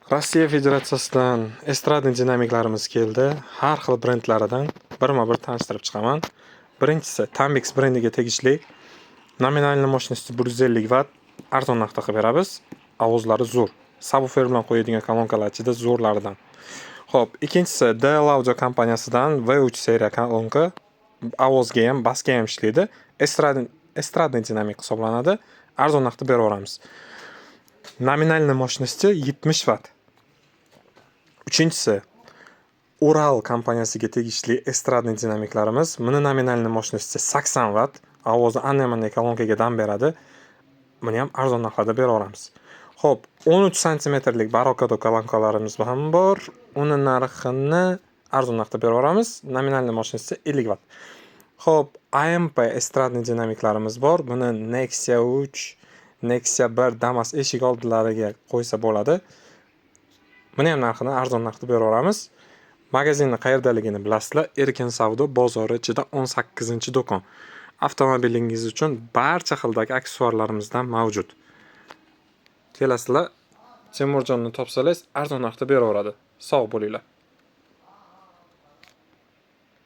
Rossiya Federatsiyasidan эстрадный dinamiklarimiz keldi. Har xil brendlaridan birma-bir tanishtirib chiqaman. Birinchisi Tambix brendiga tegishli. Номинальный мощности 150 Вт, arzon narxda qilib beramiz. Ovozlari zo'r. Subwoofer bilan qo'yadigan kolonkalar ichida zo'rlaridan. Xo'p, ikkinchisi DL Audio kompaniyasidan V3 seriya kolonka. Ovozga ham, basga ham ishlaydi. Эстрадный dinamik hisoblanadi. Arzon narxda beraveramiz. Номинальный мощности 70 Вт. Uchinchisi Ural kompaniyasiga tegishli эстрадный dinamiklarimiz. Buni номинальный мощности 80 Вт. Ovozi anday-manday kolonkaga dam beradi. Buni ham arzon narxlarda beraveramiz. Xo'p, 13 santimetrlik Barokado kolonkalarimiz ham bor. Uni narxini arzon narxda beraveramiz. Номинальный мощности 50 Вт. Xo'p, AMP эстрадный dinamiklarimiz bor. Buni Nexia 3, Nexia 1, Damas eshik oldilariga qo'ysa bo'ladi. Buni ham narxini arzon narxda beraveramiz. Magazinni qayerdaligini bilasizlar. Erkin savdo bozori ichida 18-do'kon. Avtomobilingiz uchun barcha xildagi aksessuarlarimizdan mavjud. Kelasizlar, Temurjonni topsangiz, arzon narxda beraveradi. Sog' bo'linglar.